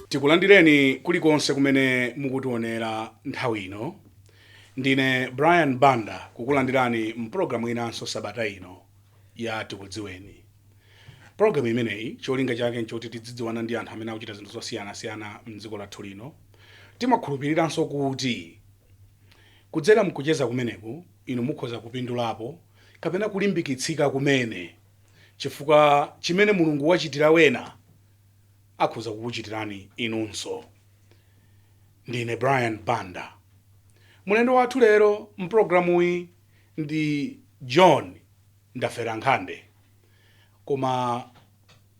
Tikulandireni kulikonse kumene mukutionera nthawi ino. Ndine Brian Banda kukulandirani mpulogalamu inanso sabata ino ya Tikudziweni. Pulogalamu imeneyi cholinga chake nchoti tidzidziwana ndi anthu amene akuchita zinthu zosiyanasiyana mdziko lathu lino. Timakhulupiriranso kuti kudzera mkucheza kumeneku inu mukhoza kupindulapo kapena kulimbikitsika kumene, chifukwa chimene Mulungu wachitira wena akhoza kukuchitirani inunso. Ndine Brian Banda. Mlendo wathu lero mpulogalamuyi ndi John Ndaferankhande, koma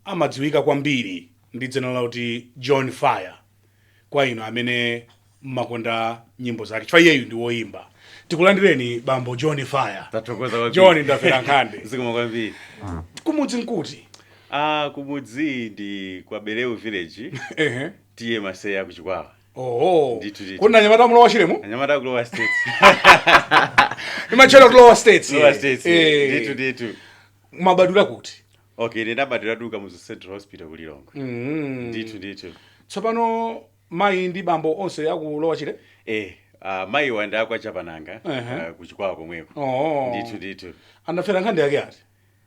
amadziwika kwambiri ndi dzina lakuti John Fire kwa inu amene mmakonda nyimbo zake, chifukwa iyeyu ndi woyimba. Tikulandireni, bambo John Fire. Tathokoza kwambiri. John Ndaferankhande. Zikomo kwambiri. Kumudzi nkuti? Ah, kumudzi ndi kwa Beleu village, T/A Maseya, kuChikwawa. Oho. Ndithu, ndithu. Kuna anyamata mu Lower Shilemu? Anyamata ku Lower States. Imachera ku Lower States. Lower States. Eh. Ndithu, ndithu. Mwabadwira kuti? Okay, ndinabadwira ku Kamuzu Central Hospital ku Lilongwe. Ndithu, ndithu. Tsopano mayi ndi bambo onse aku Lower Shire? Eh, mayi wanda akwa Chapananga, kuChikwawa komweko. Oh. Ndithu, ndithu. Andafera Nkhande yake ati?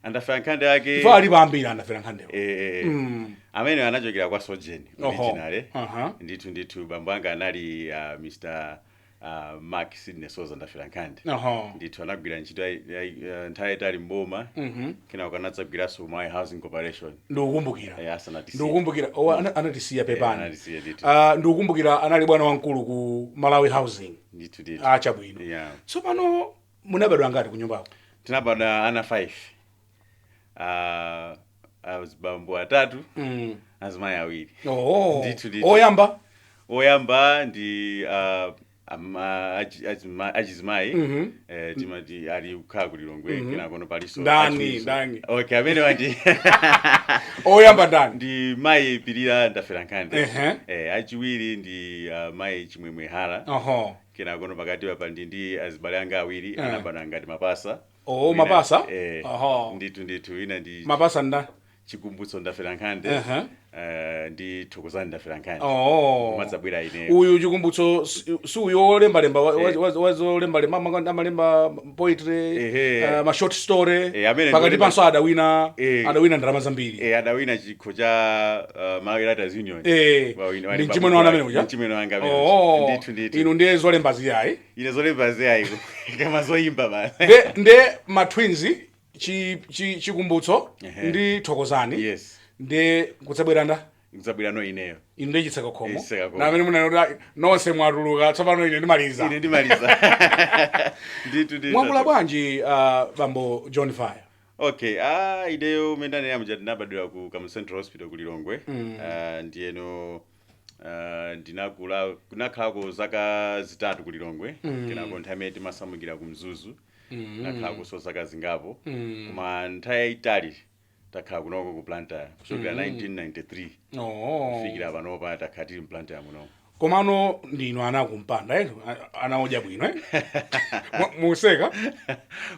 Andafera Nkhande yake. Ifa alipo ambiri Andafera Nkhandewo. Eh, amene anachokera kwa Sojeni originally. Ndithu, ndithu. Bambo anga anali Mr. Mark Sydney Soza Ndafera Nkhande. Ndithu, anagwira ntchito nthawi yayitali mboma, kenako anadzagwiranso Malawi Housing Corporation. Ndikukumbukira. Asanatisiye. Ndikukumbukira. Oh, anatisiya, pepani. Anatisiya ndithu. Ah, ndikukumbukira anali bwana wamkulu ku Malawi Housing. Ndithu, ndithu. Ah, chabwino. Tsopano munabadwa ngati kunyumbako? Tinabadwa ana 5, azibambo atatu, azimayi awiri. Ndithu, ndithu. Oyamba? Oyamba ndi achizimayi, timati ali kukhala ku Lilongwe. Kenako palinso Ndani, achiwiriso. ndani? Okay, amene wandi Oyamba ndani? Ndi mayi Pirira Ndafera Nkhande. Achiwiri ndi mayi Chimwemwe Hala. Kenako pakati pa ndi azibale anga awiri, anabadwa ngati mapasa. Oh, mapasa? Eh, ndithu, ndithu. Ina ndi Mapasa ndani? Chikumbutso Ndafera Nkhande, ndi Thokozani Ndafera Nkhande. Kumadzabwera ineyo. Uyu Chikumbutso si uyu wolembalemba wazolembalemba, amalemba poetry, ma short story? Amene pakati ndi panso adawina, adawina ndalama zambiri. Adawina chikho cha Malawi Writers Union. Ndi mchimwene wanu amene uja? Ndi mchimwene wanga amene uja. Ndithu, ndithu. Inu ndiye zolemba ziyayi? Ine zolemba ziyayi, kama zoyimba basi. Nde ma twins Chikumbutso ndi Thokozani. Yes. Nde kudzabwera nda? Kudzabwera no ineyo. Inu ndiye chitseko khomo. Chitseko khomo. Na amene munanena nonse mwatuluka, tsopano ine ndimaliza. Ine ndimaliza, ndithu, ndithu. Mwakula bwanji, bambo John Fire? Okay, ah, ineyo mendane muja ndinabadwira ku Kamuzu Central Hospital ku Lilongwe. Ndiyeno ndinakula, kunakhalako zaka 3 ku Lilongwe. Kenako nthawi imene timasamukira ku Mzuzu, nakhalako zaka zingapo. Koma nthawi yayitali takhala kunoko ku Blantyre kuchokera 1993 kufikira panopa, takhala tili m'Blantyre muno. Komano ndinu ana akumpanda, eh? Ana odya bwino, eh? Museka.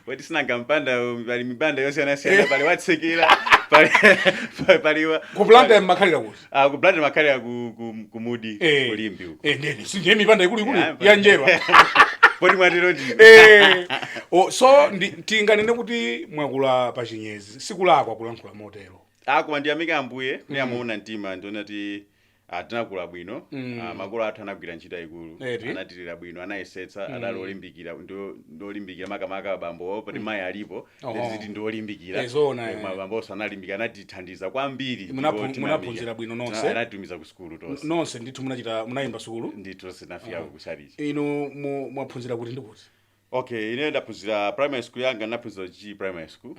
Poti sinanga mpanda, pali mipanda yosiyanasiyana, pali watsekera, pali Ku Blantyre mmakhalira kuti? Ah, ku Blantyre makhalira ku Mudi, ku Limbe uko. Eh, ndiye mipanda ikuluikulu ya njerwa. Poti mwatero ndi Eh, oh, so tinganene kuti mwakula pa chinyezi, sikulakwa kulankhula motero. Ah, koma ndiyamike Ambuye kuti amaona mtima, ndiona kuti tinakula bwino. Makolo athu anagwira ntchito yayikulu. Anatilera bwino, anayesetsa, adali olimbikira, ndiolimbikira makamaka abambo, poti mayi alipo, ndiziti ndiolimbikira. Eh, zoona, Koma abambonso analimbikira, anatithandiza kwambiri. Ndipo Munaphunzira bwino nonse? Anatitumiza ku sukulu tonse. Nonse ndithu munachita, munayimba sukulu? Ndithu, tonse tinafika ku chalichi. Inu mwaphunzira kuti ndi kuti? Okay, ine ndaphunzira primary school yanga, ndaphunzira G Primary School,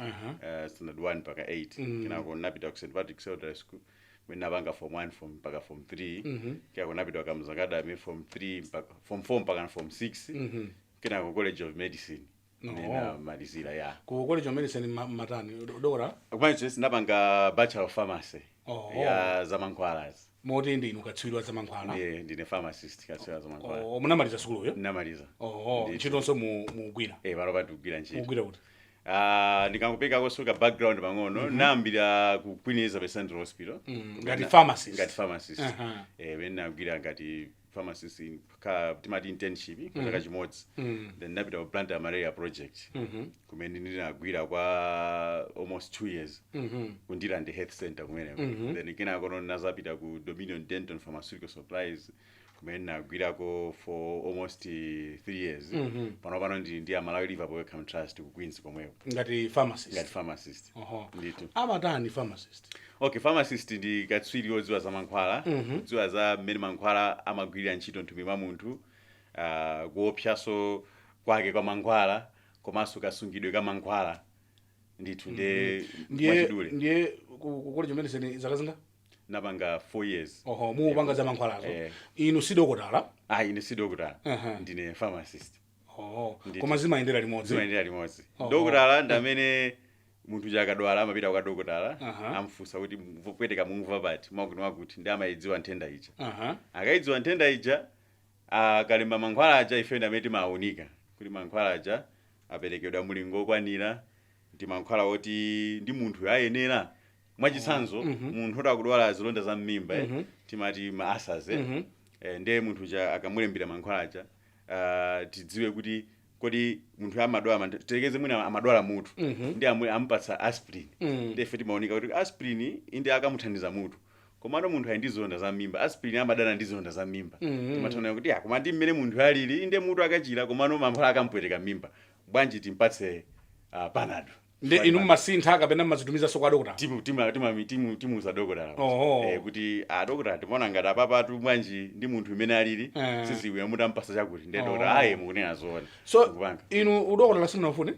standard 1 mpaka 8. Kenako ndinapita ku St Patrick Secondary School kumene napanga form 1 form mpaka form 3. Kenako napita ku Kamuzu Academy, form 3 mpaka form 4 mpaka form 6. Kenako College of Medicine ndinamalizira ya. Ku College of Medicine matani, doktora? Kumene ndinapanga Bachelor of Pharmacy, ya zamankhwalazi. Moti ndinu katswiri wa zamankhwala? Ndiye ndine pharmacist, katswiri wa zamankhwala. Oh, munamaliza sukuluyo? Ndinamaliza. Oh, Ndithu. ntchitonso mugwira? Eh, pano patikugwira ntchito. Mugwira kuti? Ah, ndikangopeka kosuka background pang'ono, nayambira ku Queen Elizabeth Central Hospital. Ngati pharmacist? Ngati pharmacist. Eh, pene nagwira ngati pharmacist ka timati internship kwa chaka chimodzi. Then ndapita ku Blantyre Malaria Project, kumene ndinagwira kwa almost 2 years, ku Ndirande Health Center kumeneko. Then kenako ndinazapita ku Dominion Denton Pharmaceutical Supplies, kumene ndinagwirako for almost 3 years. Pano pano ndili ndi Malawi Liverpool Wellcome Trust ku Queens komweko. Ngati pharmacist? Ngati pharmacist. Ndithu. Amatani pharmacist? Okay, pharmacist ndi katswiri wodziwa za mankhwala, kudziwa za mmene mankhwala amagwirira ntchito mthupi mwa munthu, kuopsaso kwake kwa mankhwala, komanso kasungidwe ka mankhwala ndithu. Ndiye Ndiye mwachidule. Ndiye ku College of Medicine zaka zinga? Napanga 4 years. Oho, mupanga za mankhwalazo? Eh. Inu si dokotala? Ah, ine si dokotala. Ndine pharmacist. Ndithu. Koma zimayendera limodzi? Zimayendera limodzi. Oho. Dokotala ndi amene munthu akadwala amapita kwa dokotala, amfunsa kuti kupweteka mumva pati, mwakuti mwakuti, ndi amayidziwa nthenda ija. Akayidziwa nthenda ija, akalemba mankhwala aja, ife ndi amene timawunika kuti mankhwala aja aperekedwa mulingo okwanira, ndi mankhwala oti ndi munthu ayenera. Mwachitsanzo, munthu oti akudwala zilonda za mmimba, timati ma ulcers, ndiye munthu ja akamulembera mankhwala aja, tidziwe kuti kodi munthu amadwala, tilekeze mwina amadwala mutu, ndi amupatsa aspirin, ndi ife timaoneka kuti aspirin inde akamuthandiza mutu, komano munthu ali ndi zilonda za mmimba, aspirin amadana ndi zilonda za mmimba. Timathaona kuti ya, koma ndi mmene munthu alili, inde mutu akachira, komano mankhwala akampweteka mmimba, bwanji timpatse Panado? Ndi inu mmasintha kapena mmazitumizaso kwa dokotala? Timuza dokotala. Oho. Kuti adokotala, timaona ngati apapatu bwanji ndi munthu imene alili, siziwiya mutampasa chakuti. Ndiye dokotala, aye, mukunena zoona. So Kupanga. inu udokotala simunafune?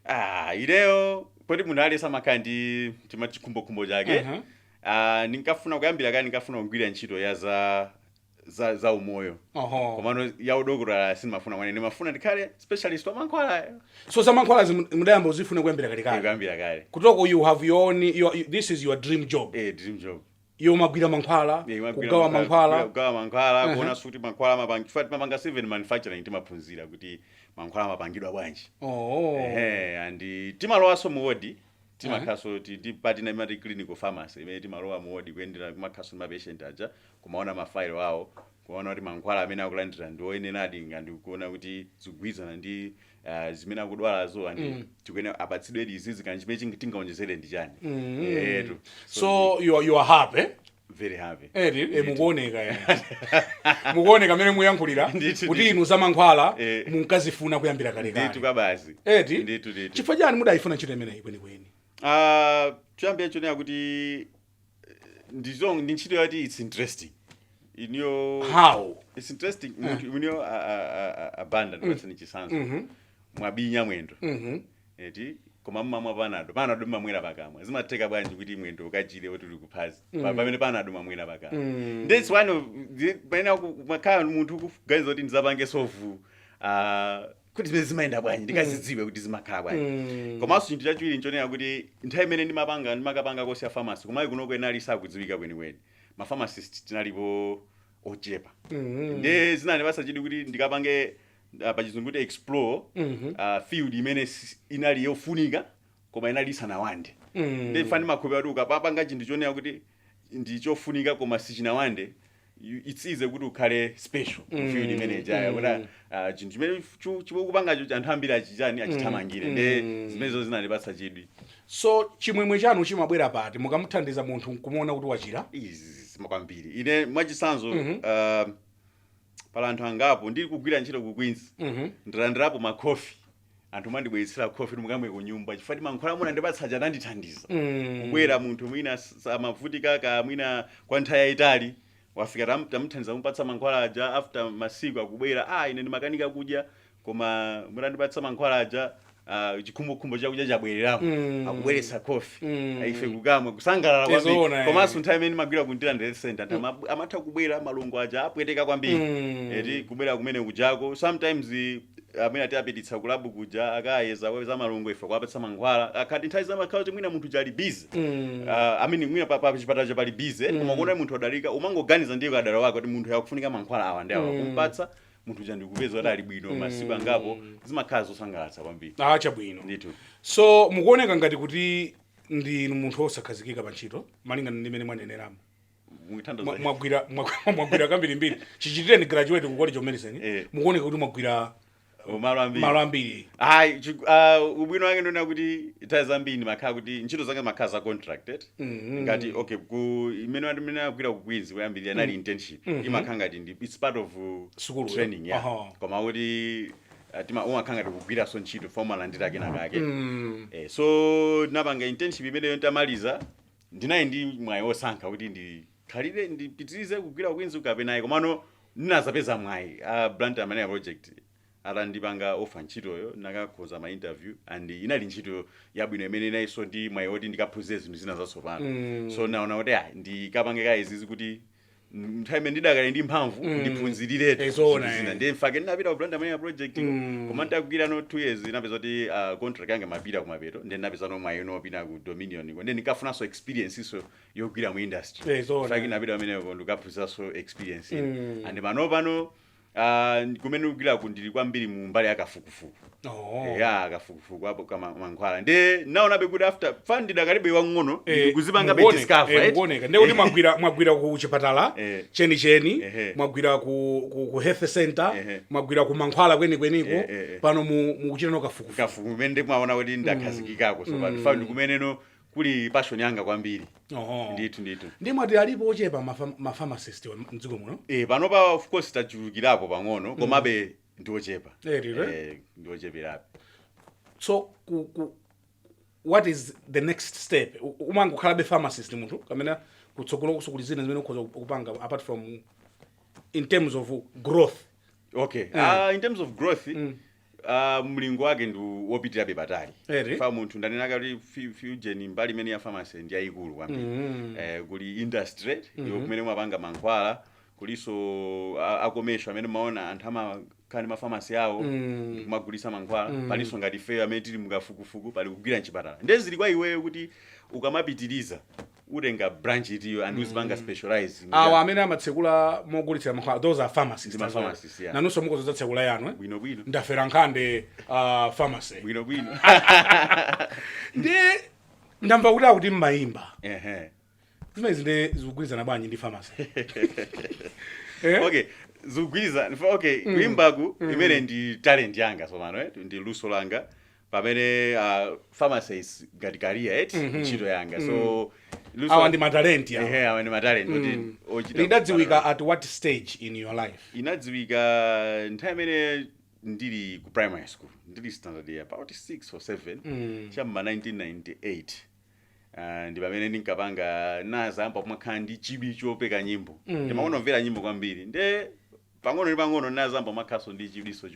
Ah, ineyo poti munthu aliyense amakhala ndi timati chikhumbokhumbo chake. Ah, ndinkafuna kuyambira kale, ndinkafuna kugwira ntchito ya za umoyo. Komano ya udokotala sindimafuna mwane, ndimafuna ndikhale specialist wa mankhwala. So za mankhwala mudayamba uzifuna kuyambira kalekale? Kuyambira kale. Kutoko you have your own, this is your dream job? Eh, dream job. Yomagwira mankhwala? Eh, imagwira. Kugawa mankhwala? Kugawa mankhwala, kuona suti mankhwala amapanga, chifukwa timapanga seven manufacturing, timaphunzira kuti mankhwala amapangidwa bwanji. Ehe, and timalowanso mu wodi, timakhaso patina imati clinical pharmacy, imene timalowa mu wodi kuyendera, kumakhaso ndi mapatient aja, kumaona mafailo awo, kumaona kuti mankhwala amene akulandira ndi oyeneradi, ngandi kuona kuti zikugwirizana ndi zimene akudwalazo, and tikuyenera apatsidwe izizi, kana chimene tingaonjezere ndi chani. Etu. So you are happy? Very happy. Eti, mukuoneka, mukuoneka mmene muyankhulira kuti inu za mankhwala munkazifuna kuyambira kalekale. Ndithu kabasi. Eti? Ndithu, ndithu. Chifukwa chani mudayifuna ntchito imeneyi kwenikweni? Ah, choyambira chonena kuti ndi ntchito yoti it's interesting iniyo. How? It's interesting munthu iniyo abanda, ndipatseni chitsanzo. Mwabinya mwendo, eti, koma mmamwa Panado. Panado mmamwera pakamwa. Zimatheka bwanji kuti mwendo ukachire oti uli kuphazi, pamene Panado mamwera pakamwa? That's one of pamene makhala munthu kuganiza kuti ndizapange solve kuti zimene zimayenda bwanji, ndikazidziwe kuti zimakhala bwanji. Komanso chinthu chachiwiri nchonena kuti nthawi imene ndimapanga, ndimakapanga course ya pharmacy, kumayi kunoko inali sakudziwika kwenikweni, ma pharmacist tinalipo ochepa. Nde zinandipatsa chidwi kuti ndikapange, pachizungu kuti explore, field imene inali yofunika koma inali isanawande. Nde fani makhupira kuti ukapapanga chinthu chonena kuti ndi chofunika koma sichinawande, it's easy kuti ukhale special mm. field imene ijayo, kuti chinthu chimene chikupangacho anthu ambiri achichani, achithamangire. Nde zimenezo zinandipatsa chidwi. So chimwemwe chanu chimabwera pati mukamuthandiza munthu nkumuona kuti wachira? Izi kwambiri. Ine mwachitsanzo, pala anthu angapo ndili kugwira ntchito ku Queens, ndilandirapo makhofi, anthu mandibweretsera khofi mukamwe ku nyumba chifukwa ti mankhwala munandipatsa aja anandithandiza. Kubwera munthu mwina amavutika ka mwina kwa nthawi yayitali, wafika, tamuthandiza kumupatsa mankhwala aja, after masiku akubwera, "Ah, ine ndimakanika kudya, koma mutandipatsa mankhwala aja, chikhumbokhumbo chakudya chabwereramo." Akubweretsa khofi, ife kukamwa, kusangalala kwambiri. Tizoona, eh. Komanso nthawi imene ndimagwira ku Ndirande Health Center, anthu amatha kubwera, malungo aja apweteka kwambiri, eti, kubwera kumene kujako sometimes. Amene atiapititsa ku lab kuja, akayeza za malungo, ife kuapatsa mankhwala. Akhati nthawi zamakhala kuti mwina munthu jali busy, I mean, mwina pa chipatala pali busy, koma kuona munthu adalika, umangoganiza ndiye kadala wake kuti munthu yakufunika mankhwala awa ndi awa, kumpatsa munthu uja ndikupeza kuti ali bwino masiku angapo. Zimakhala zosangalatsa kwambiri. Ah, chabwino. Ndithu. So mukuoneka ngati kuti ndinu munthu osakhazikika pa ntchito, malingana ndi mmene mwaneneramo. Mwagwira kambirimbiri chichitireni graduate ku College of Medicine. Mukuoneka kuti mwagwira malo ambiri. Malo ambiri. Ayi, ubwino wake ndona kuti nthawi zambiri ndimakhala kuti ntchito zanga zimakhala za contracted. Ngati okay, ku imene agwira ku Queens kuyambirira inali internship, imakhala ngati ndi it's part of Sukulu, training, yeah. Koma kuti umakhala ngati kugwiranso ntchito fa umalandira kenakake. So ndinapanga internship imeneyo. Ntamaliza ndinali ndi mwayi wosankha kuti ndikhalire, ndipitirize kugwira ku Queens kapena ayi. Komano ndinazapeza mwayi, Blantyre Malaria Project atandipanga offer ntchitoyo, nakakhoza ma interview and inali ntchito yabwino imene inayinso ndi mwayi woti ndikaphunzire zinthu zina zatsopano. So naona kuti ayi, ndikapange kayi izizi kuti nthawi imene ndidakali ndi mphamvu ndiphunziriretu Zoona, zinthu zina. Ndiye mfake ndinapita ku Blantyre Malaria Project. Koma nditagwira no 2 years, ndinapeza kuti contract yanga mapita kumapeto. Ndiye ndinapeza no mwayi unopita ku Dominion ko. Ndiye ndinkafunanso experience iso yogwira mu industry. Zoona. Mfake ndinapita pamenepo ndikaphunziranso experience ina. And pano kumene ndikugwiraku ndili kwambiri mu mbali ya kafukufuku. Ya kafukufuku apo kama mankhwala. Ndiye naonabe kuti after fa ndidakalibe wang'ono, ndikuzipanga be discover, right? Mukuoneka ndiye kuti mwagwira ku chipatala chenicheni, mwagwira ku health center, mwagwira ku mankhwala kwenikweniko. Pano mukuchita no kafukufuku. Kafukufuku kumene ndikumaona kuti ndakhazikikako. So pano fa ndikumeneno kuli passion yanga kwambiri. Ndithu, ndithu. Ndi mwati alipo ochepa ma pharmacist mdziko muno? Panopa of course tachulukirapo pang'ono, komabe ndiochepa. Lero, eh? Ndiocheperapo. So what is the next step? Umangokhalabe pharmacist munthu kamene kutsogolo kuso kuli zina zimene ukhoza kupanga apart from in terms of growth? Okay, in terms of growth, mlingo wake ndi wopitirabe patali. Fa munthu ndanena kuti fusion mbali imene ya pharmacy ndi yayikulu kwambiri. Kuli industry yo kumene mumapanga mankhwala, kuliso a commercial amene maona anthu amakhala ndi mafamasi awo kumagulisa mankhwala, palinso ngati ifeyo amene tili mukafukufuku, pali kugwira mchipatala. Ndiye zili kwa iweyo kuti ukamapitiriza utenga branch itiyo and uzipanga specialize. Awa amene amatsekula mogulitsira mankhwala, those are pharmacists Ndi ma as well. pharmacists, yeah. Nanunso mukoza zatsekula yanu, eh? Bwino bwino. Ndafera nkhande pharmacy. Bwino bwino. Ndiye ndamva kuti akuti mmayimba. Ehe. Zimene ndi zikugwirizana bwanji ndi pharmacy, eh? Okay, zikugwirizana. Okay, kuimbaku imene ndi talent yanga tsopano, eh? Ndi luso langa, pamene pharmacy is ngati career, eti, ntchito yanga. So luso Awa ndi matalenti awa. Ehe, awa ndi matalent oti ochita. Lidadziwika at what stage in your life? Inadziwika nthawi imene ndili ku primary school, ndili standard ya about 6 or 7, cham'ma 1998. Ndi pamene ndinkapanga nazamba kumakhala ndi chidwi chopeka nyimbo. Ndimakonomvera nyimbo kwambiri, nde pang'ono ndi pang'ono nazamba kumakhalanso ndi chidwiso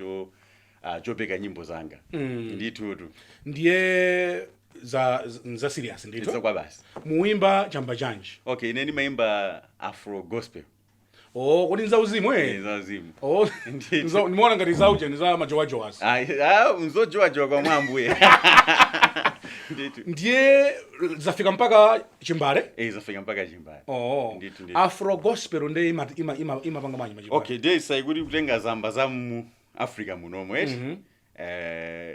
chopeka nyimbo zanga. Ndithutu. Ndiye za serious ndithu. Kwa basi. Muimba chamba chanji? Okay, ine ndimayimba afro gospel. Oh, kodi nzauzimu, eh? Zauzimu. Oh. Ndithu. Nimaona ngati zauche za majowajowas. Ah, mzojowajowa kwa mwambuye ndithu. Ndiye zafika mpaka chimbale? Zafika mpaka chimbale. Oh. Ndithu, ndithu. Afro gospel ndiye imapanga bwanji machimbale? Okay, ndiye saikuti kutenga zamba za mu Africa munomo, eti,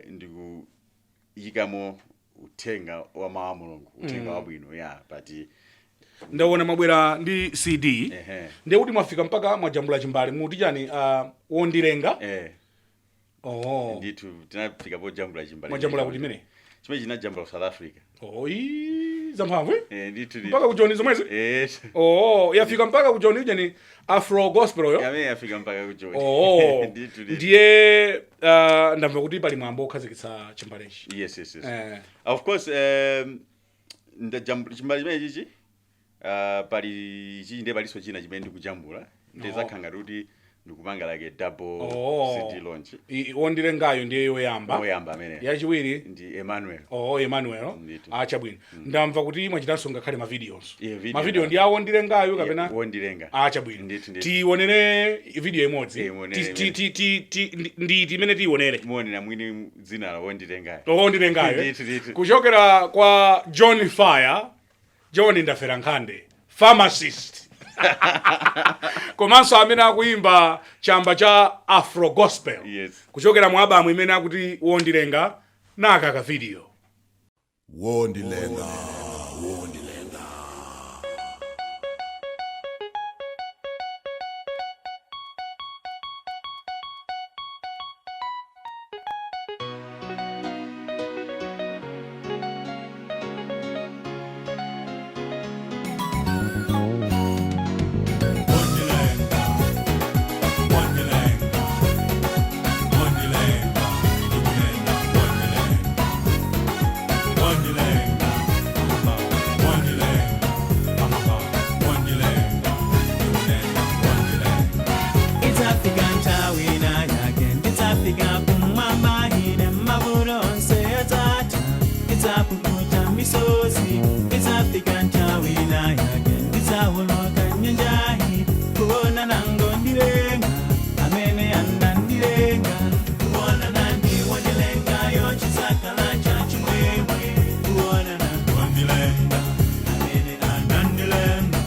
ndikuyikamo uthenga wa mawu a Mulungu, uthenga wabwino, ya, but Ndaona mwabwera ndi CD. Ehe. Ndiye kuti mwafika mpaka mwajambula chimbale, muti chani, wondilenga? Eh. Oh. Ndithu, tinafika pojambula chimbale. Mwajambula kuti imene? Chimene chinajambula ku South Africa. Oh, ii, zamphamvu, eh? Ndithu, ndithu. Mpaka kujoni zomwezi? Eh. Oh, yafika mpaka kujoni ujeni afro gospel yo? Amene yafika mpaka kujoni. Oh. Ndithu, ndithu. Ndiye ndamva kuti pali mwambo okhazikitsa chimbalechi. Yes. Eh. Of course, ndajambula chimbale chimene chichi, pali chichi, ndiye palinso china chimene ndikujambula. Ndizakhala ngati kuti Ndikupanga like a double Oh. CD launch. Wondilengayo ndiye yoyamba? Oyamba amene. Yachiwiri? Ndi Emmanuel. Oh, Emmanuel. Ndithu. Ah, chabwino. Ndamva kuti mwachitanso ngakhale mavideos. Yeah, video. Mavideo ndi awo Wondilengayo kapena? Wondilenga. Ah, chabwino. Ndithu, ndithu. Tionere video imodzi. Tionere Ndi imene tionere. Muonera mwini dzina la Wondilengayo. Wondilengayo. Ndithu, ndithu. Kuchokera kwa John Fire, John Ndafera Nkhande, pharmacist, komanso amene akuimba chamba cha Afro Gospel. Yes. Kuchokera mu album imene akuti Wondilenga, naka video. Wondilenga, wondilenga. Wondilenga, wondilenga, wondilenga, ndikunena wondilenga, wondilenga, wondilenga, wondilenga, ndikunena wondilenga. Idzafika nthawi ina yake, ndidzafika kumwamba ine, mavuto onse adzatha, ndidzapukuta misozi. Idzafika nthawi ina yake, ndidzawoloka nyanjayi, kuona wondilenga amene anandilenga, kuona nandi wondilengayo, chidzakhala cha chimwemwe, kuona Wondilenga, amene anandilenga,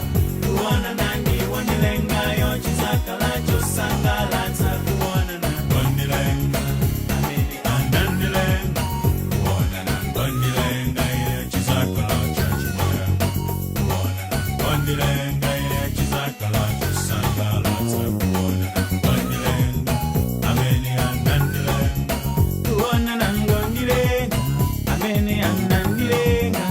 kuona nandi wondilengayo, chidzakhala chosangalatsa, kuona wondilenga, amene anandilenga, kuonana wondilenga, ine chidzakhala chachimwemwe, kuonana wondilenga, ine chidzakhala chosangalatsa, kuonana wondilenga amene anandilenga. Kuona wondilenga amene anandilenga.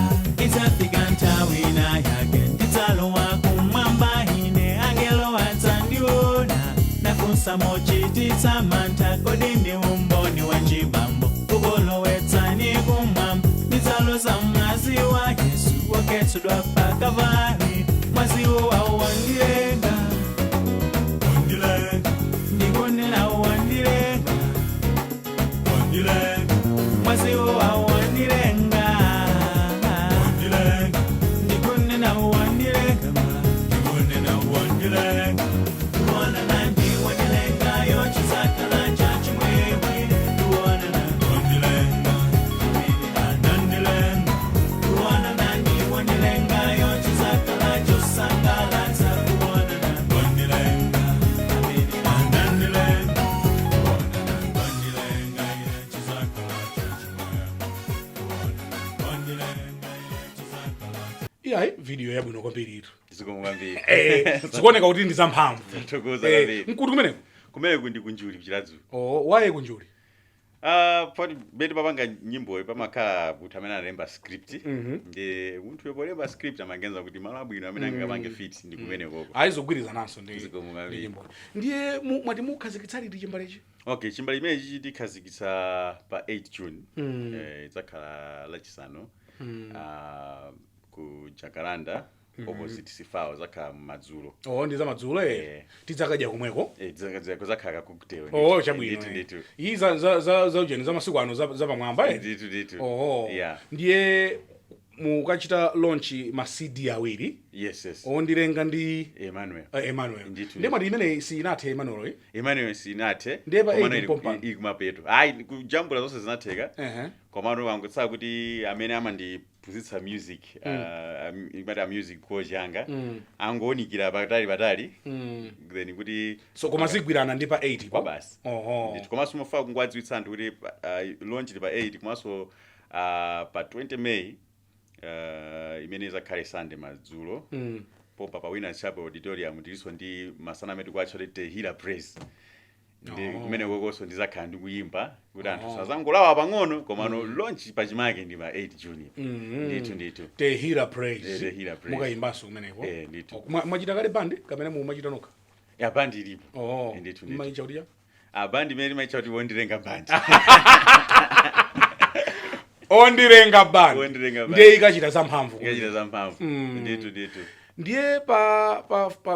Idzafika nthawi ina yake, ndidzalowa kumwamba ine, angelo adzandiona, nafunsa mochititsa mantha, kodi ndi umboni wanji bambo ukulowetsani kumwamba? Ndidzaloza mwazi wa Yesu wokhetsedwa pa Kalvari, mwaziwo wawondilenga. Wondilenga, Ndikunena wondilenga. wondilenga, Mwaziwo wawondilenga. Wondilenga, Ndikunena wondilenga. Ndikunena wondilenga. Kuona nandi wondilenga yo, chidzakhala cha chimwemwe, kuona Wondilenga, anandilenga, kuona nandi wondilenga yo, chidzakhala chosangalatsa, kuona wondilenga, anandilenga, kuonana wondilenga, ine chidzakhala chachimwemwe, kuonana wondilenga, ine chidzakhala. Iyayi, video yabwino kwambiri itu. Zikomo kwambiri. Zikuoneka kuti ndi zamphamvu. Tathokoza kwambiri. Nkuti kumeneko? Kumeneku ndi kunjuli kuchiradzu. Oh, waye kunjuli? Ah, poti beti papanga nyimboyo pamakhala munthu amene analemba script, ndi munthu polemba script amaganiza kuti malo abwino amene angapange fit ndi kumenekoko. Ayizogwirizananso ndi Zikomo ndi kwambiri. nyimbo. Ndiye mwati mukhazikitsa liti chimbalechi? Okay, chimbale chimene chichi tikhazikitsa pa 8 June. Idzakhala lachisanu, ku Jacaranda opposite Sifao, zakhala madzulo. Oh, ndi zamadzulo? Eh. Tidzakadya komweko? Eh, kuzakhala ka cocktail. Oh, chabwino. Ndithu, ndithu. Iyi za ujeni za masiku ano zapamwamba? Ndithu, ndithu. Oh. Yeah. Ndiye mukachita launch ma CD awiri? Yes. Ondilenga ndi Emmanuel. Emmanuel. Ndithu. Ndiye mwati imene sinathe Emmanuel, eh? Emmanuel sinathe. Ndiye pa Komano 8 pompano. ili kumapeto. Ayi, kujambula zonse zinatheka. Komano wangotsala kuti amene amandiphunzitsa music, imati a music coach yanga, angoonikira patali patali, then kuti So koma zigwirana ndi pa 8 kwa po? Basi. Oho. Ndithu. Komanso mafuna kungowadziwitsa anthu kuti launch ili pa 8, komanso pa 20 May, imene izakhale Sunday madzulo, pompa pa Winners Chapel Auditorium, tilinso ndi masana amene tikuatcha kuti Tehila Praise, ndi kumene kokonso ndizakhala ndikuyimba kuti anthu sazangolawa pang'ono. Komano launch pachimake ndi pa 8 June. Ndithu, ndithu. Tehila Praise. Eh, Tehila Praise. Mukayimbanso kumeneko? Eh, ndithu. Oh, mwachita kale bandi kapena mumachita nokha? Ya, bandi ilipo. Oh. Ndithu, ndithu. Mmayicha kuti cha? A bandi imene timaitcha kuti Wondilenga Bandi. Ondilenga Bandi. Wondilenga Bandi. Ndiye ikachita zamphamvu. Ikachita zamphamvu, ndithu, ndithu. Ndiye pa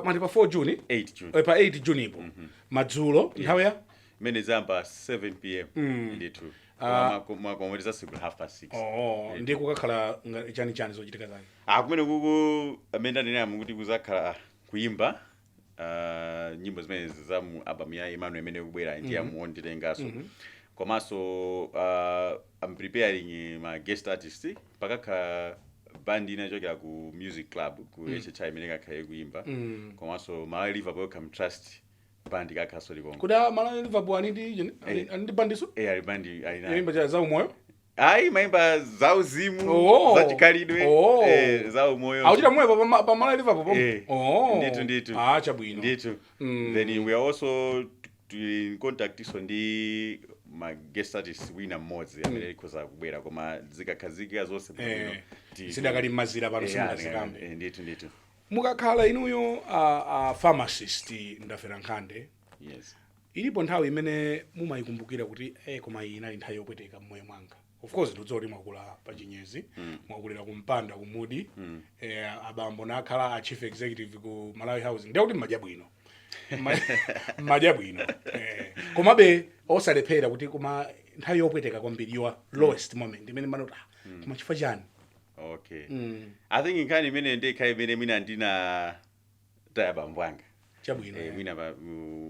mati pa 4 June? 8 June. Pa 8 June ipo madzulo, nthawi ya Imene zamba 7 p.m. ndithu, makomwe tizasigula 6:30. Oh, ndiye kukakhala chani chani zochitika zake? Ah, kumene kuku amene ndanena kuti kuzakhala kuimba nyimbo zimene za mu album ya Emmanuel imene ikubwera, ndi ya Wondilengaso. Komanso I'm preparing ma guest artist. Pakakhala band ina ichokera ku music club ku HHI imene kakhale kuimba. Komanso Malawi Liverpool Welcome Trust band kakhaso likongo. Kuda Malawi Liverpool ani ndi ani ndi bandiso? Eh, ali band ali nayo. Yoimba cha za umoyo? Ayi, mayimba zauzimu, zachikhalidwe, za umoyo. Akuchita moyo pa Malawi Liverpool pomwe? Eh. Oh. Ndithu, ndithu. Ah, chabwino. Ndithu. Then we are also in contact iso ndi ma guest artist wina mmodzi amene likhoza kubwera, koma zikakhazikika zonse bwino, Zidakali m'mazira pano, simungazikambe. Ndithu, ndithu. Mukakhala inuyo a pharmacist Ndafera Nkhande, Yes. ilipo nthawi imene mumayikumbukira kuti koma iyi inali nthawi yopweteka mmoyo mwanga? Of course ndikudziwa kuti mwakula pa Chinyezi, mwakulira kumpanda kumudi, abambo nakhala a chief executive ku Malawi Housing, ndiye kuti mmadya bwino. Mmadya bwino. Komabe osalephera kuti koma nthawi yopweteka kwambiri, your lowest moment imene manoti, ah, koma chifukwa chani? Okay, I think nkhani imene ndikha imene mwina ndina taya bambo anga. Chabwino. Mwina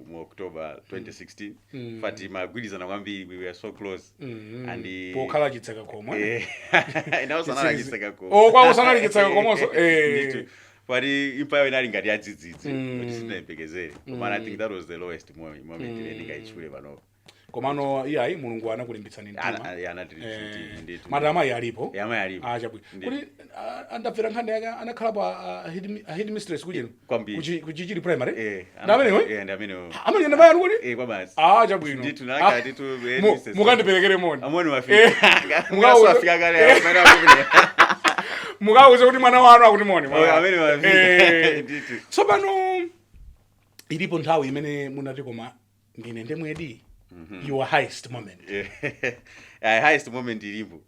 mu October 2016. Fati magwirizana kwambiri, we were so close and Pokhala chitseka komwe. Inawo sanali chitseka komwe. Oh, kwawo sanali chitseka komonso. Ndithu, pati imfa inali ngati yadzidzidzi kuti sitinayembekezere, koma I think that was the lowest moment imene ndingayitchule panopo. Komano iyayi, Mulungu anakulimbitsani mtima. Anatilimbitsa, ndithu. Mati amayi alipo? Eh, amayi alipo. Ah, chabwino. Ndithu. Kuti andafera Nkhande yake anakhalapo a headmistress kucheno? Kwambiri. Kuchichiri Primary. Eh. Ndi amenewo? Eh, ndi amenewo. Amene ndi mayanu kuti? Eh, kwa basi. Ah, chabwino. Ndithu, naka ndithu, headmistress. Mukandiperekere moni. Amoni wafika. Afika kale amene akupita. Mukauze kuti mwana wanu akuti moni. Oh, amene wafika. Ndithu. Tsopano ilipo nthawi imene munati koma ndine ndemwedi, your highest moment? Highest moment ilipo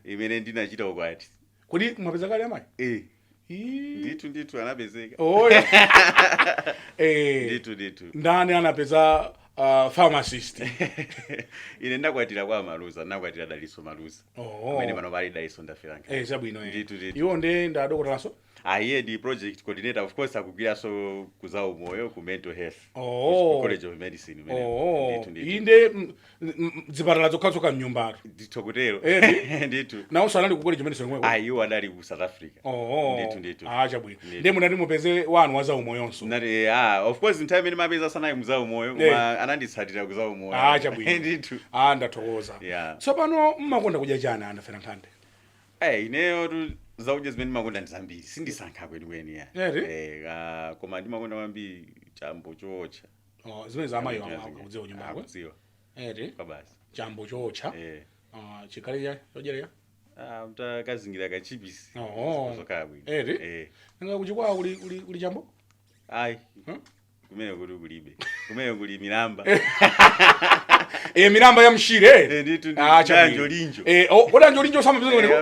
imene ndinachita ukwati. Kuti mwapeza kale amayi? Eh. Ii. Ndithu, ndithu, anapezeka. Oh, eh. Ndithu, ndithu. Ndani anapeza pharmacist? Ine ndakwatira kwa Maluza, ndakwatira Daliso Maluza. Oh. Amene pano pali Daliso Ndafera. Chabwino. Ndithu, ndithu. Iwo ndi ndadokotalanso? Ah, iye ndi project coordinator, of course akugwiranso kuza umoyo, ku mental health. Oh. Ku College of Medicine umene. Oh. Ndithu, ndithu. Inde zipatala zokhazokha mnyumbatu. Ndithu, kutero. Ndithu. Nawonso anali ku College Medicine komweko? Ah, iwo adali ku South Africa. Oh. Ndithu, ndithu. Ah, chabwino. Ndithu. Ndiye munati mupeze wanu wa zaumoyonso? Nati ah, of course nthawi imene mapeza sanayi muza umoyo, koma ananditsatira kuza umoyo. Ah, chabwino. Ndithu. Ah, ndathokoza. Yeah. Tsopano mmakonda kudya chani, Andafera Nkhande? Eh, ineyo tu zakudya zimene ndimakonda ndi zambiri, sindisankha kwenikweni ya. Eri? Eh, koma ndimakonda kwambiri chambo chootcha. Oh, zimene za amayi akudziwa kunyumbako? Akudziwa. Eri? Kwa basi. Chambo chootcha? Eh. Ah, chikhale cha chodyerera? Ah, mtakazingira kachipisi. Oh. Zokhala bwino. Eri? Eh. Nga kuchikwawa kuli chambo? Ayi. Huh? Kumene kuli kulibe, kumene kuli milamba. Milamba ya mshire. Eh, ndithu, ndithu. Ah, chabwino. Anjolinjo. Oh, kodi anjolinjo samapeza kumeneko?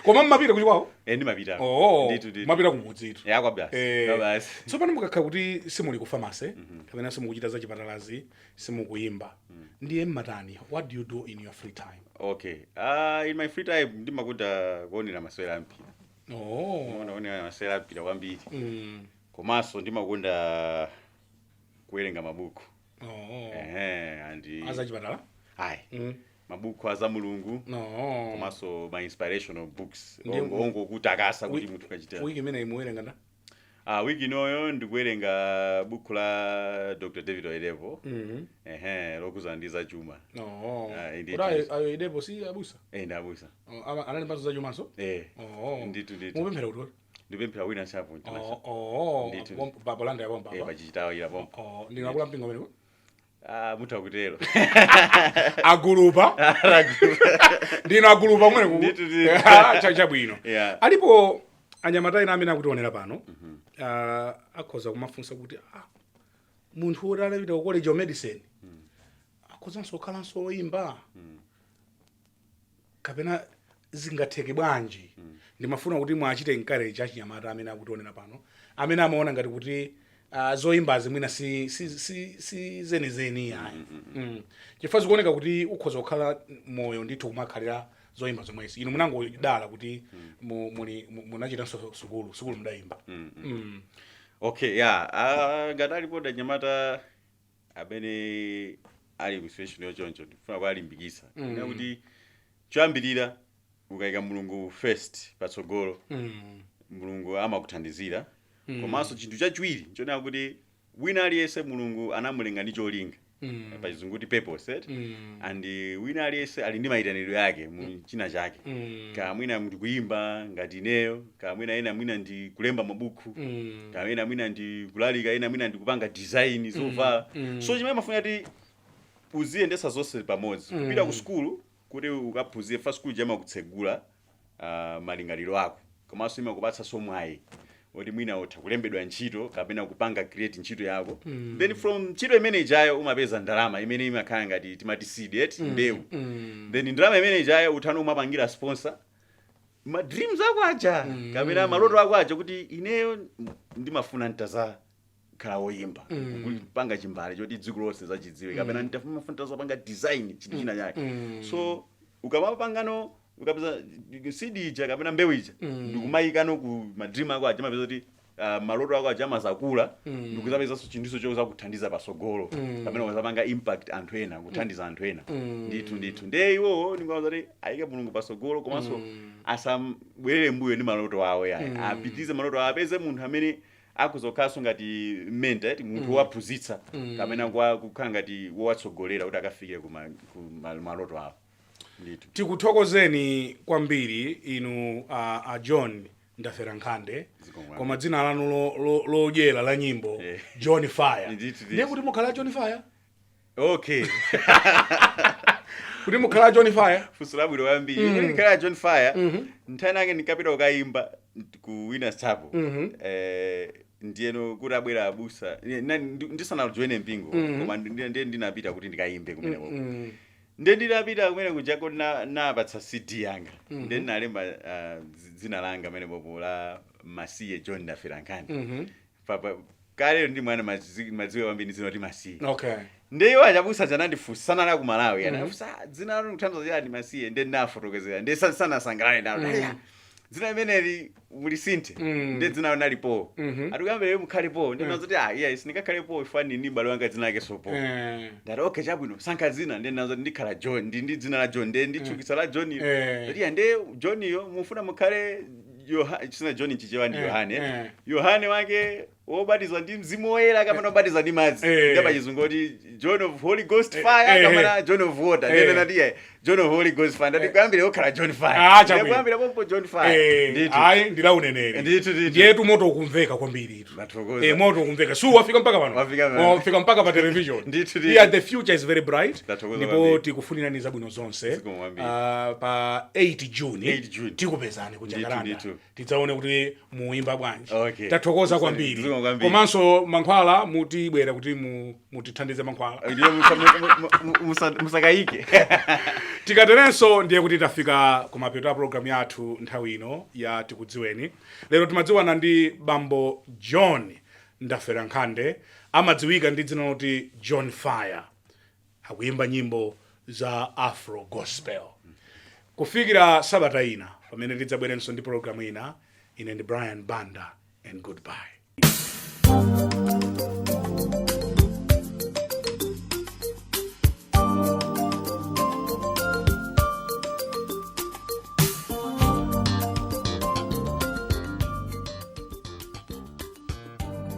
Koma mmapita kuchikwawo? Eh, ndimapita. Oh. Ndithu, ndithu. Mapita kumudzitu. Ya, kwa basi. Kwa basi. Tsopano mukakhala kuti simuli ku pharmacy kapena simukuchita za chipatalazi, simukuyimba, ndiye mmatani? What do you do in your free time? Okay, in my free time ndimakonda kuonera masewera ampira. Oh. Kuonera masewera ampira kwambiri. Komanso ndimakonda kuwerenga mabuku. Oh. Ehe, and Azachipatala? Ayi, mabuku aza Mulungu. No. Komanso ma inspirational books ongokutakasa kuti munthu kachita. Wiki imene imuwerenga nda? Ah, wiki inoyo ndikuwerenga buku la Dr. David Oyedepo. Ehe, lokuzana ndi zachuma. No. Ah, indeed. Kodi Ayoyedepo si abusa? Eh, ndabusa. Oh, anali mphatso zachumanso? Eh. Oh. Ndithu, ndithu. Mupemphera kuti? Ndipemphera wina shapo international. Oh. Ndithu. Papalanda yapompa? Eh, pachichitawo ila pompo. Oh, ndinakula mpingo ameneko? Ah, mutha kutero. Agulupa. Ndino agulupa kumene kuku. Ndithu, ndithu. Chabwino. Yeah. Alipo anyamata ena amene akutionera pano, akhoza kumafunsa kuti munthu woti anapita ku College of Medicine akhozanso kukhalanso oyimba, kapena Zingatheke bwanji? Ndimafuna kuti mwachite encourage achinyamata amene akutionera pano, amene amaona ngati kuti zoyimbazi mwina si zenizeni ayi, Chifukwa zikuoneka kuti ukhoza kukhala moyo ndithu kumakhalira zoyimba zomwezi. Inu munangodala kuti munachitanso sukulu mudayimba. Okay, yeah, ngati alipo anyamata amene ali ku situation yochoncho, ndifuna kuwalimbikitsa kuti choyambirira ukayika Mulungu first patsogolo, Mulungu amakuthandizira. Komanso chinthu chachiwiri nchonena kuti wina aliyense Mulungu anamulenga ndi cholinga, pachizungu kuti purpose, right? And wina aliyense ali ndi mayitanidwe yake mu china chake. Kaya mwina ndi kuyimba ngati ineyo, kaya mwina ena mwina ndi kulemba mabuku, kaya ena mwina ndi kulalika, ena mwina ndi kupanga design zovala. So chimene mafuna kuti uziyendesa zonse pamodzi, kupita ku sukulu kuti ukaphunzire fa sukulu imakutsegula malingaliro ako, komanso imakupatsa mwayi oti mwina utha kulembedwa ntchito kapena kupanga create ntchito yako. Then from ntchito imene ijayo umapeza ndalama imene imakhala ngati timati seed, eti, mbewu. Then ndalama imene ijayo uthano umapangira sponsor ma dreams ako aja kapena maloto ako aja, kuti ineyo ndimafuna ntazakhala woyimba, kupanga chimbale choti dziko lonse zachidziwe, kapena ndimafuna ntazapanga design chinthu china chake. So ukamapangano, ukapeza seed ija kapena mbewu ija, ndikumayikano ku ma dream ako aja, amapeza kuti maloto ako aja amazakula, ndikuzapezanso chinthuso chozakuthandiza pasogolo, kapena ukazapanga impact anthu ena, kuthandiza anthu ena. Ndithu ndithu, ndiye iwowo ndikuwaza kuti ayike Mulungu pasogolo, komanso asabwerere mbuyo ndi maloto awo yayi, apitirize maloto awo, apeze munthu amene akuzokhalanso ngati mentor, eti, munthu wowaphunzitsa kapena kukhala ngati wowatsogolera kuti akafike ku maloto awo ndithu. Tikuthokozeni kwambiri inu a John Ndafera Nkhande. Zikomo. Koma dzina lanu lodyera la nyimbo, John Fire. Ndithu, ndithu. Ndiye kuti mukhala John Fire, kuti mukhala John Fire. Funso labwino kwambiri. Ine ndikhala John Fire. Nthawi nake ndinkapita kukayimba ku Winners Chapel, ndiyeno kuti abwera abusa, ndisanajoine mpingo, koma ndiye ndinapita kuti ndikayimbe kumeneko. Ndiye ndinapita kumene kujako, napatsa CD yanga, ndiye ndinalemba dzina langa pamenepopo la Masiye John Ndafera Nkhani. Kale ndi mwana madziwe kwambiri dzina kuti Masiye. Ndiye iwo achabusa chanandifunsa, sanali ku Malawi, anafunsa, "Ah, dzina lanu kuthandiza chani Masiye?" Ndiye ndinafotokozera, ndiye sanasangalale nalo. "Aya, dzina limeneli mulisinthe." Ndiye dzina lanu nalipo, atikuyambira mukhalepo. Ndiye nazoti, "Ah, iya, sindingakhalepo ifani ni m'bale wanga dzina lake sopo." Ndati, "Okay, chabwino, sankha dzina." Ndiye nazoti ndikhala John, ndi dzina la John, ndiye nditchukitsa la John. Ndati, "Iya, ndiye John iyo mufuna mukhale Chisina John nchichewa ndi Yohane. Yohane wake wobatiza ndi Mzimu Woyera kapena wobatiza ndi madzi?" Ndiye pachizungu kuti John of Holy Ghost fire kapena John of water? Ndiye ndati, "Yeah, John of Holy Ghost fire." Ndati kuyambira okhala John Fire. Ah, Ndiye chabwino. kuyambira pompo John Fire. Ndithu. Ayi, ndilauneneri. Ndithu, ndithu. Ndiyetu moto ukumveka kwambiri itu. Ndathokoza. Moto ukumveka, su wafika mpaka pano. Wafika pano. Wafika mpaka pa television. Ndithu, ndithu. Yeah, the future is very bright. Ndathokoza Ndipo kwambiri. tikufunirani zabwino zonse. Zikomo kwambiri. Pa 8 June 8 June. tikupezani ku Ndithu, Jacaranda. ndithu. Tidzaone kuti muimba bwanji. Okay. Tathokoza kwambiri. Zikomo kwambiri. Komanso mankhwala mutibwera kuti mutithandize mankhwala. Ndiye musakayike. Tikaterenso ndiye kuti tafika kumapeto a programu yathu nthawi ino ya Tikudziweni. Lero timadziwana ndi bambo John Ndafera Nkhande, amadziwika ndi dzina loti John Fire, akuyimba nyimbo za Afro gospel. Kufikira sabata ina pamene tidzabwerenso ndi programu ina, ine ndi Brian Banda and goodbye.